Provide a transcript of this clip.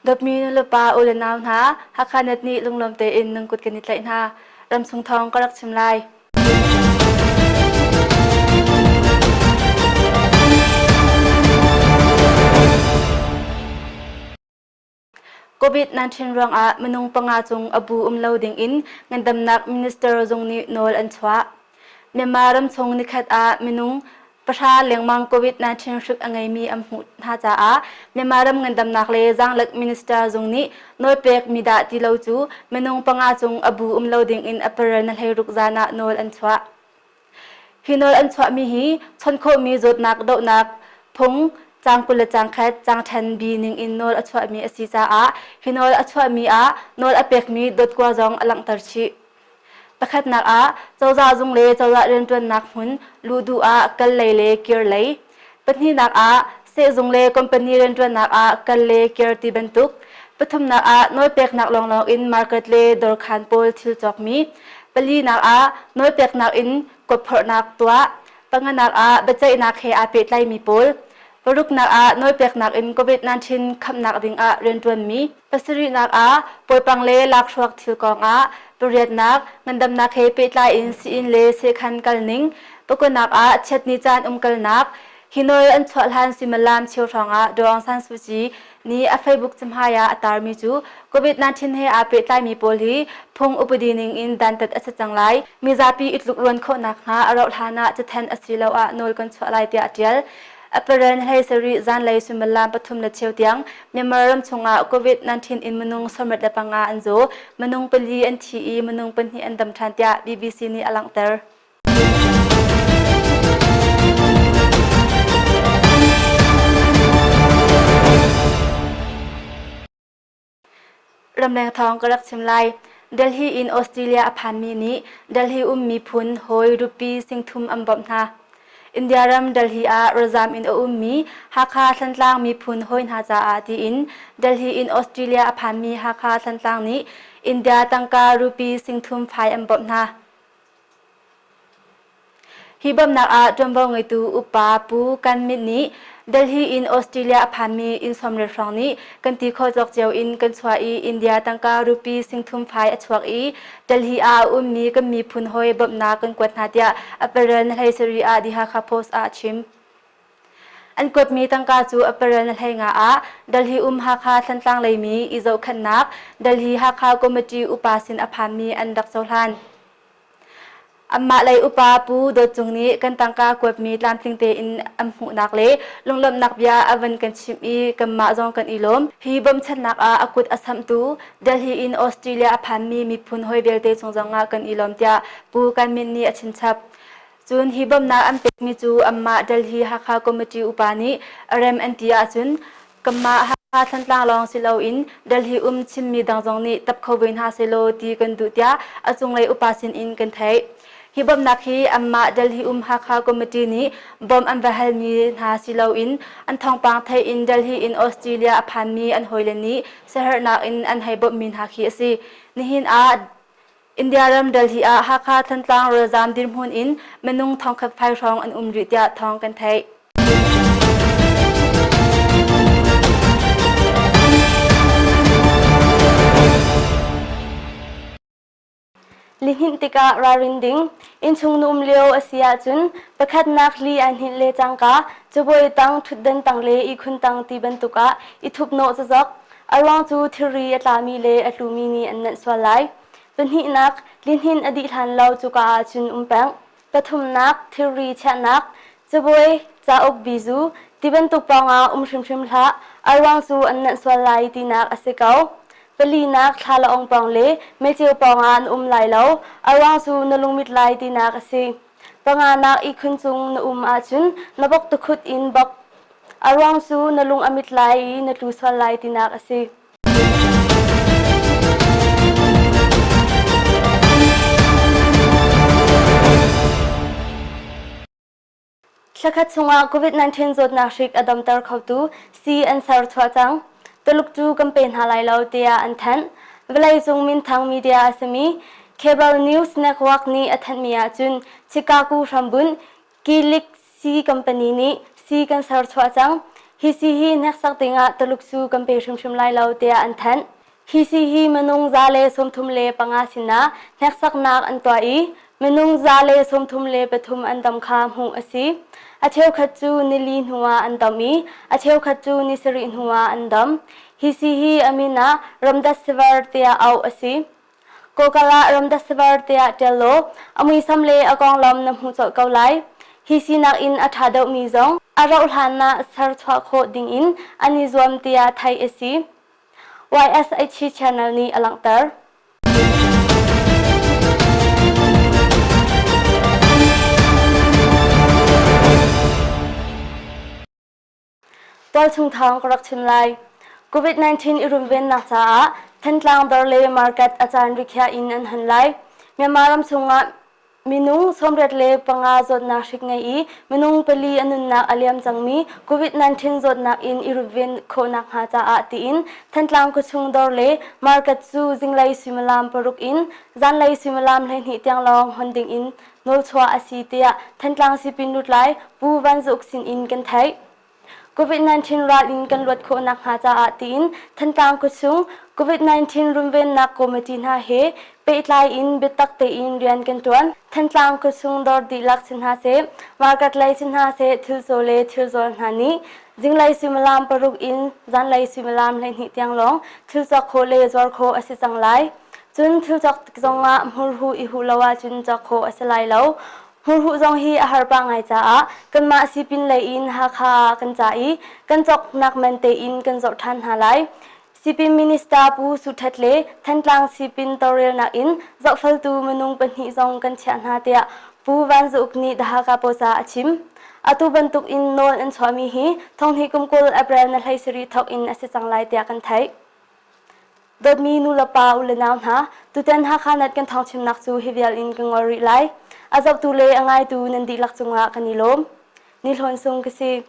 Dawtmi nulepa u le nau hna, Hakha Net nih lunglawm tein nan kut kan i tlaih hna. Ramchung thawng ka rak chim lai. COVID-19 ruangah minung panga cung a bu um lo dingin ngandamnak minister zung nih nawl an chuah. Myanmar ramchung nikhat ah minung pahra lengmang COVID-19 hrik a ngeimi an hmuh hna caah Myanmar ram ngandamnak le zaanglek minister zung nih nawlpek mi dah ti lo cu minung panga cung a bu um lo dingin April na 16 zan ah nawl an chuah. Hi nawl an chuahmi hi chawnh khawhmi zawtnak dohnak phung caang 20 le caang khat caang ṭhen bi ning in nawl a chuahmi a si caah hi nawl a chuahmi ah nawl a pekmi dawtkua zong a langhter chih. Pakhatnak ah cozah zung le cozah rianṭuannak hmun luh duh ah kal lei le kir lei. Pahnihnak ah sehzung le company rianṭuannak ah kal le kir ti bantuk. Pathumnak ah nawlpeknak lawnglawng in market le dawrkhan pawl thil cawkmi. Palinak ah nawlpeknak in kuatphorhnak tuah. Panganak ah biaceihnak he aa pehtlaimi pawl. Paruknak ah nawlpeknak in COVID-19 khamnak dingah rianṭuanmi. Pasarihnak ah pawipang le lakhruak thil kongah. Pariatnak ngandamnak he pehtlai in sii-inn le sekhan kalning. Pakuanak ah chiatni caan umkalnak. Hi nawl an chuah hlan suimilam cheu hrawngah Daw Aung San Suu Kyi nih a Facebook cahmai ah a tarmi cu COVID-19 he aa pehtlaimi pawl hi phung upadi ning in dantat a si cang lai. Mizapi i tlukruan khawh nakhnga a rauh hlan ah cathanh asiloah nawl kan chuah lai tiah a ṭial. April hlei sarih zanlei suimilam pathum le cheu tiang Myanmar ram chungah COVID-19 in minung 65 an zaw, minung pali an thi i minung pahnih an dam ṭhan tiah BBC nih a langhter. Ramleng thawng ka rak chim lai. Delhi in Australia a phanmi nih Delhi um miphun hawi rupee 3000 an bawmh hna. India ram Delhi ah rawlzam in a ummi Hakha Thantlang miphun hawi hna caah tiin Delhi in Australia a phanmi Hakha Thantlang nih India tangka rupee 3000 fai an bawmh hna. Hi bawmhnak ah ṭuanvo ngeitu upa Pu Kan Mit nih Delhi in Australia a phanmi inn 90 hrawng nih kan ti khawh cawk cio in kan chuah i India tangka rupee 3000 fai a chuak i Delhi ah a ummi kan miphun hawi bawmhnak kan kuat hna tiah April ni 17 ah The Hakha Post ah a chim. An kuatmi tangka cu April ni 15 ah Delhi um Hakha Thantlang leimi i zohkhenhnak Delhi Hakha Committee upa sin a phanmi an rak cohlan. Anmah lei upa Pu Dawt Cung nih kan tangka kuatmi tlamtling tein an hmuhnak le lunglawmhnak bia a van kan chimh i kanmah zong kan i lawm. Hi bawmchannak ah a kut a samhtu Delhi in Australia a phanmi miphun hawi vialte cung zongah kan i lawm tiah Pu Kan Min nih a chimchap. Cun hi bawmhnak an pekmi cu anmah Delhi Hakha Committee upa nih a rem an ti ahcun Kanmah Hakha Thantlang lawng si loin Delhi um Chinmi dang zong nih tap kho ve hna sehlaw ti kan duh tiah a cunglei upa sinin kan theih. Hi bawmhnak hi anmah Delhi um Hakha Committee nih bawmh an va halmi hna si loin an thawngpang theih in Delhi in Australia a phanmi an hawile nih siaherhnak in an hei bawmhmi hna khi a si. Nihin ah India ram Delhi ah Hakha Thantlang ralzaam dirhmun in minung thongkhat fai hrawng an um rih tiah thawng kan theih. Lihninh tikah ralrin ding. Innchung na um lio a si ahcun pakhatnak li ai hninh le cangka cabuai tang, ṭhutdan tang le ihkhun tang ti bantuk ah i thupnawh cazok. A ruang cu thilri a tlami le a tlumi nih an nenh sual lai. Pahnihnak, lihnin a dih hlan lo cuka ah cun um peng. Pathumnak, thilri chiahnak, cabuai, cauk bizu, ti bantuk pawngah um hrimhrim hlah. A ruang cu an nenh sual lai tinak a si ko. Palinak, thlalaawng pawng le meiceu pawngah an um lai lo. A ruang cu na lungmit lai tinak a si. Panganak, ihkhun cung na um ahcun na bok tukhut in bok. A ruang cu na lung a mit lai i na tlu sual lai tinak a si. Thlakhat chungah COVID-19 zawtnak hrik a damter khotu sii an ser chuah cang. Tuluk cu kan pe hna lai lo tiah an thanh. Vawleicung minthang media a simi Cable News Network nih a thanhmi ahcun Chicago hrambunh Kilik sii company nih sii kan serchuah cang. Hi sii hi hneksak dingah Tuluk cu kan pe hrimhrim lai lo tiah an thanh. Hi sii hi minung 135 sinah hneksaknak an tuah i minung 133 an dam kha hmuh a si. A cheukhat cu nili hnuah an dam i a cheukhat cu ni sarih hnuah an dam. Hi sii hi a min ah Remdesivir tiah auh a si. Kawlkal ah Remdesivir tiah ṭial law a muisam le a konglam na hmuh colh ko lai. Hi sinak in a ṭha deuhmi zong a rauh hlan ah serchuah khawh dingin an i zuam tiah theih a si. YSHC channel nih a langhter. Tualchung thawng ka rak chim lai. COVID-19 i runvennak caah Thantlang dawr le market a caan rikhiah in an hon lai. Myanmar ram chungah minung 85 zawtnak hrik ngei i minung pali a nunnak a liam cangmi COVID-19 zawtnak in i runven khawhnak hnga caah tiin Thantlang khuachung dawr le market cu zinglei suimilam paruk in zanlei suimilam 12 tiang lawng hon ding in nawlchuah a si tiah Thantlang Sipin lutlai Pu Van Za Uk sin in kan theih. COVID-19 ral in kan luat khawh nakhnga caah tiin Thantlang khuachung COVID-19 runvennak committee hna he pehtlai in biatak tein rian kan ṭuan. Thantlang khuachung dawr dihlak si hna seh, market lei si hna seh, thilcaw le thilzawl hna nih zinglei suimilam paruk in zanlei suimilam 12 tiang lawng thil cawk khawh le zuar khawh a si cang lai. Cun thil cawk tik zongah hmurhuh i huh lo ahcun cawk khawh a si lai lo. Hmurhuh zong hi a har pah ngai caah kanmah sipin lei in Hakha ah kan cah i kan cawknak man tein kan zorh ṭhan hna lai. Sipin Minister Pu Su Ṭhet le Thantlang Sipin tawlrelnak in zohfeltu minung pahnih zong kan chiah hna tiah Pu Van Za Uk nih The Hakha Post ah a chim. Atu bantuk in nawl an chuahmi hi thonghnih kum 20 April na 17 thawk in a si cang lai tiah kan theih. Dawtmi nulepa u le nau hna, tutan Hakha Nat kan thawngchimnak cu hi vial in ka ngol rih lai. A zohtu le a ngaitu nan dihlak cungah kan i lawm. Ni Hlawn Sung ka si.